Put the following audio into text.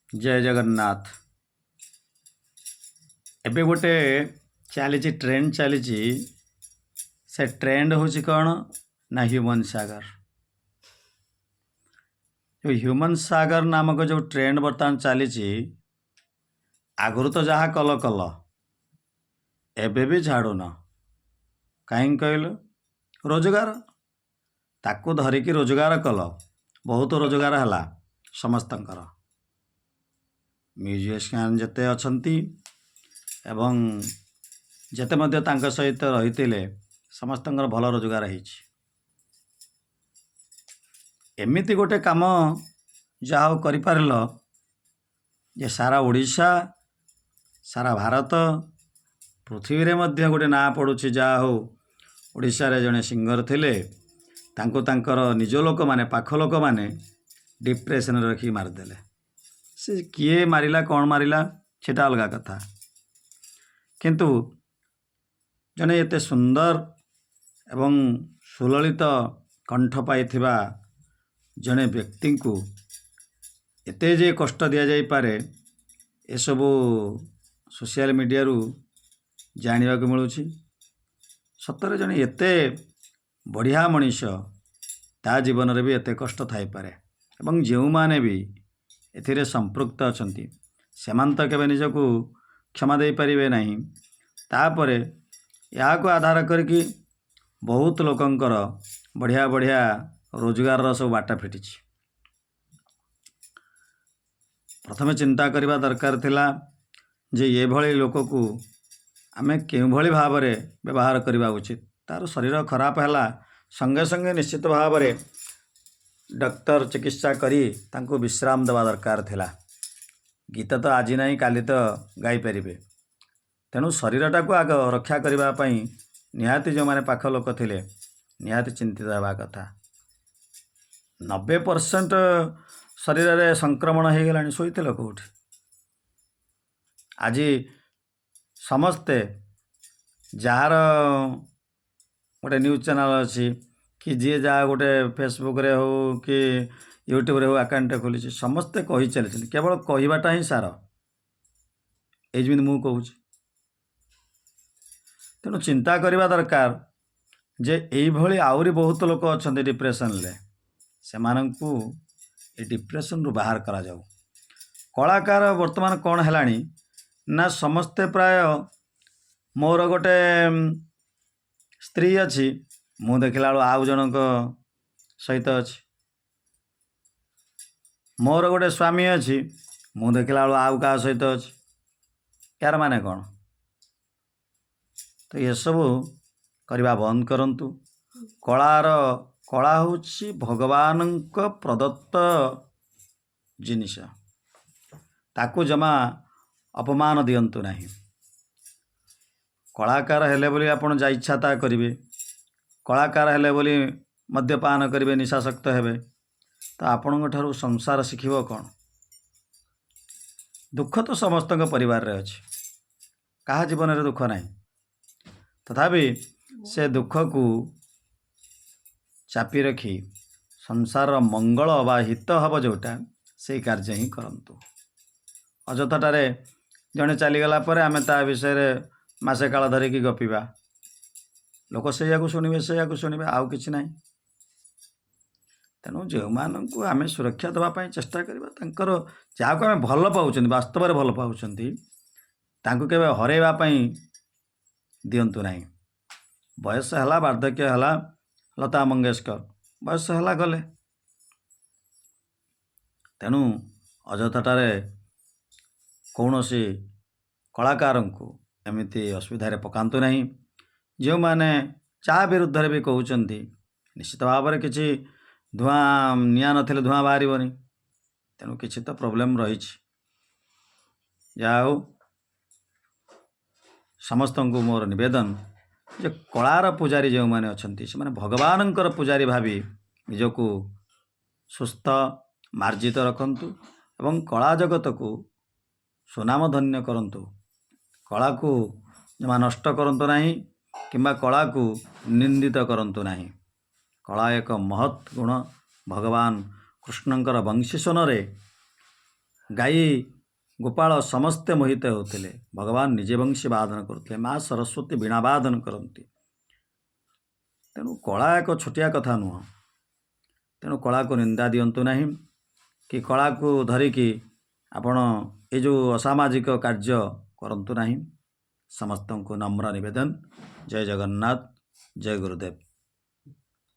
ଜୟ ଜଗନ୍ନାଥ। ଏବେ ଗୋଟେ ଚାଲିଛି, ଟ୍ରେଣ୍ଡ ଚାଲିଛି। ସେ ଟ୍ରେଣ୍ଡ ହେଉଛି କ'ଣ ନା ହ୍ୟୁମାନ୍ ସାଗର। ଯେଉଁ ହ୍ୟୁମାନ୍ ସାଗର ନାମକ ଯେଉଁ ଟ୍ରେଣ୍ଡ ବର୍ତ୍ତମାନ ଚାଲିଛି, ଆଗରୁ ତ ଯାହା କଲ କଲ, ଏବେ ବି ଛାଡ଼ୁନ। କାହିଁକି କହିଲୁ? ରୋଜଗାର, ତାକୁ ଧରିକି ରୋଜଗାର କଲ, ବହୁତ ରୋଜଗାର ହେଲା ସମସ୍ତଙ୍କର। ମ୍ୟୁଜିସିଆନ୍ ଯେତେ ଅଛନ୍ତି ଏବଂ ଯେତେ ମଧ୍ୟ ତାଙ୍କ ସହିତ ରହିଥିଲେ, ସମସ୍ତଙ୍କର ଭଲ ରୋଜଗାର ହେଇଛି। ଏମିତି ଗୋଟେ କାମ ଯାହା ହଉ କରିପାରିଲ ଯେ ସାରା ଓଡ଼ିଶା, ସାରା ଭାରତ, ପୃଥିବୀରେ ମଧ୍ୟ ଗୋଟେ ନାଁ ପଡ଼ୁଛି। ଯାହା ହଉ, ଓଡ଼ିଶାରେ ଜଣେ ସିଙ୍ଗର ଥିଲେ, ତାଙ୍କୁ ତାଙ୍କର ନିଜ ଲୋକମାନେ, ପାଖ ଲୋକମାନେ ଡିପ୍ରେସନରେ ରଖିକି ମାରିଦେଲେ। ସେ କିଏ ମାରିଲା, କ'ଣ ମାରିଲା, ସେଟା ଅଲଗା କଥା। କିନ୍ତୁ ଜଣେ ଏତେ ସୁନ୍ଦର ଏବଂ ସୁଲଳିତ କଣ୍ଠ ପାଇଥିବା ଜଣେ ବ୍ୟକ୍ତିଙ୍କୁ ଏତେ ଯେ କଷ୍ଟ ଦିଆଯାଇପାରେ, ଏସବୁ ସୋସିଆଲ ମିଡ଼ିଆରୁ ଜାଣିବାକୁ ମିଳୁଛି। ସତରେ ଜଣେ ଏତେ ବଢ଼ିଆ ମଣିଷ, ତା ଜୀବନରେ ବି ଏତେ କଷ୍ଟ ଥାଇପାରେ। ଏବଂ ଯେଉଁମାନେ ବି ଏଥିରେ ସମ୍ପୃକ୍ତ ଅଛନ୍ତି, ସେମାନେ ତ କେବେ ନିଜକୁ କ୍ଷମା ଦେଇପାରିବେ ନାହିଁ। ତାପରେ ଏହାକୁ ଆଧାର କରିକି ବହୁତ ଲୋକଙ୍କର ବଢ଼ିଆ ବଢ଼ିଆ ରୋଜଗାରର ସବୁ ବାଟ ଫିଟିଛି। ପ୍ରଥମେ ଚିନ୍ତା କରିବା ଦରକାର ଥିଲା ଯେ ଏଭଳି ଲୋକକୁ ଆମେ କେଉଁଭଳି ଭାବରେ ବ୍ୟବହାର କରିବା ଉଚିତ। ତା'ର ଶରୀର ଖରାପ ହେଲା, ସଙ୍ଗେ ସଙ୍ଗେ ନିଶ୍ଚିତ ଭାବରେ ଡକ୍ଟର ଚିକିତ୍ସା କରି ତାଙ୍କୁ ବିଶ୍ରାମ ଦେବା ଦରକାର ଥିଲା। ଗୀତ ତ ଆଜି ନାହିଁ କାଲି ତ ଗାଇପାରିବେ। ତେଣୁ ଶରୀରଟାକୁ ଆଗ ରକ୍ଷା କରିବା ପାଇଁ ନିହାତି ଯେଉଁମାନେ ପାଖ ଲୋକ ଥିଲେ, ନିହାତି ଚିନ୍ତିତ ହେବା କଥା। 90% ଶରୀରରେ ସଂକ୍ରମଣ ହେଇଗଲାଣି, ଶୋଇଥିଲ କେଉଁଠି? ଆଜି ସମସ୍ତେ, ଯାହାର ଗୋଟେ ନ୍ୟୁଜ୍ ଚ୍ୟାନେଲ୍ ଅଛି କି ଯିଏ ଯାହା ଗୋଟେ ଫେସବୁକ୍ରେ ହେଉ କି ୟୁଟ୍ୟୁବରେ ହେଉ ଆକାଉଣ୍ଟଟେ ଖୋଲିଛି, ସମସ୍ତେ କହି ଚାଲିଛନ୍ତି। କେବଳ କହିବାଟା ହିଁ ସାର, ଏଇ ଯେମିତି ମୁଁ କହୁଛି। ତେଣୁ ଚିନ୍ତା କରିବା ଦରକାର ଯେ ଏଇଭଳି ଆହୁରି ବହୁତ ଲୋକ ଅଛନ୍ତି ଡିପ୍ରେସନରେ, ସେମାନଙ୍କୁ ଏ ଡିପ୍ରେସନରୁ ବାହାର କରାଯାଉ। କଳାକାର ବର୍ତ୍ତମାନ କ'ଣ ହେଲାଣି ନା ସମସ୍ତେ ପ୍ରାୟ, ମୋର ଗୋଟେ ସ୍ତ୍ରୀ ଅଛି, ମୁଁ ଦେଖିଲା ବେଳକୁ ଆଉ ଜଣଙ୍କ ସହିତ ଅଛି। ମୋର ଗୋଟେ ସ୍ୱାମୀ ଅଛି, ମୁଁ ଦେଖିଲା ବେଳକୁ ଆଉ କାହା ସହିତ ଅଛି। ଏହାର ମାନେ କ'ଣ? ତ ଏସବୁ କରିବା ବନ୍ଦ କରନ୍ତୁ। କଳା ହେଉଛି ଭଗବାନଙ୍କ ପ୍ରଦତ୍ତ ଜିନିଷ, ତାକୁ ଜମା ଅପମାନ ଦିଅନ୍ତୁ ନାହିଁ। କଳାକାର ହେଲେ ବୋଲି ଆପଣ ଯା ଇଚ୍ଛା ତାହା କରିବେ, କଳାକାର ହେଲେ ବୋଲି ମଦ୍ୟପାନ କରିବେ, ନିଶାସକ୍ତ ହେବେ, ତ ଆପଣଙ୍କ ଠାରୁ ସଂସାର ଶିଖିବ କ'ଣ? ଦୁଃଖ ତ ସମସ୍ତଙ୍କ ପରିବାରରେ ଅଛି, କାହା ଜୀବନରେ ଦୁଃଖ ନାହିଁ। ତଥାପି ସେ ଦୁଃଖକୁ ଚାପି ରଖି ସଂସାରର ମଙ୍ଗଳ ବା ହିତ ହେବ ଯେଉଁଟା, ସେଇ କାର୍ଯ୍ୟ ହିଁ କରନ୍ତୁ। ଅଯଥାଟାରେ ଜଣେ ଚାଲିଗଲା ପରେ ଆମେ ତା ବିଷୟରେ ମାସେ କାଳ ଧରିକି ଗପିବା, ଲୋକ ସେଇଆକୁ ଶୁଣିବେ, ସେଇଆକୁ ଶୁଣିବେ, ଆଉ କିଛି ନାହିଁ। ତେଣୁ ଯେଉଁମାନଙ୍କୁ ଆମେ ସୁରକ୍ଷା ଦେବା ପାଇଁ ଚେଷ୍ଟା କରିବା, ତାଙ୍କର ଯାହାକୁ ଆମେ ଭଲ ପାଉଛନ୍ତି, ବାସ୍ତବରେ ଭଲ ପାଉଛନ୍ତି, ତାଙ୍କୁ କେବେ ହରାଇବା ପାଇଁ ଦିଅନ୍ତୁ ନାହିଁ। ବୟସ ହେଲା, ବାର୍ଦ୍ଧକ୍ୟ ହେଲା, ଲତା ମଙ୍ଗେଶକର ବୟସ ହେଲା, ଗଲେ। ତେଣୁ ଅଯଥାଟାରେ କୌଣସି କଳାକାରଙ୍କୁ ଏମିତି ଅସୁବିଧାରେ ପକାନ୍ତୁ ନାହିଁ। ଯେଉଁମାନେ ଚା ବିରୁଦ୍ଧରେ ବି କହୁଛନ୍ତି, ନିଶ୍ଚିତ ଭାବରେ କିଛି ଧୂଆଁ, ନିଆଁ ନଥିଲେ ଧୂଆଁ ବାହାରିବନି। ତେଣୁ କିଛି ତ ପ୍ରୋବ୍ଲେମ୍ ରହିଛି। ଯାହା ହଉ, ସମସ୍ତଙ୍କୁ ମୋର ନିବେଦନ ଯେ କଳାର ପୂଜାରୀ ଯେଉଁମାନେ ଅଛନ୍ତି, ସେମାନେ ଭଗବାନଙ୍କର ପୂଜାରୀ ଭାବି ନିଜକୁ ସୁସ୍ଥ ମାର୍ଜିତ ରଖନ୍ତୁ ଏବଂ କଳା ଜଗତକୁ ସୁନାମଧନ୍ୟ କରନ୍ତୁ। କଳାକୁ ଜମା ନଷ୍ଟ କରନ୍ତୁ ନାହିଁ କିମ୍ବା କଳାକୁ ନିନ୍ଦିତ କରନ୍ତୁ ନାହିଁ। କଳା ଏକ ମହତ୍ ଗୁଣ। ଭଗବାନ କୃଷ୍ଣଙ୍କର ବଂଶୀ ସ୍ୱନରେ ଗାଈ ଗୋପାଳ ସମସ୍ତେ ମୋହିତ ହେଉଥିଲେ। ଭଗବାନ ନିଜେ ବଂଶୀ ବାଦନ କରୁଥିଲେ, ମା ସରସ୍ୱତୀ ବୀଣା ବାଦନ କରନ୍ତି। ତେଣୁ କଳା ଏକ ଛୋଟିଆ କଥା ନୁହଁ। ତେଣୁ କଳାକୁ ନିନ୍ଦା ଦିଅନ୍ତୁ ନାହିଁ କି କଳାକୁ ଧରିକି ଆପଣ ଏ ଯେଉଁ ଅସାମାଜିକ କାର୍ଯ୍ୟ କରନ୍ତୁ ନାହିଁ। ସମସ୍ତଙ୍କୁ ନମ୍ର ନିବେଦନ। ଜୟ ଜଗନ୍ନାଥ, ଜୟ ଗୁରୁଦେବ।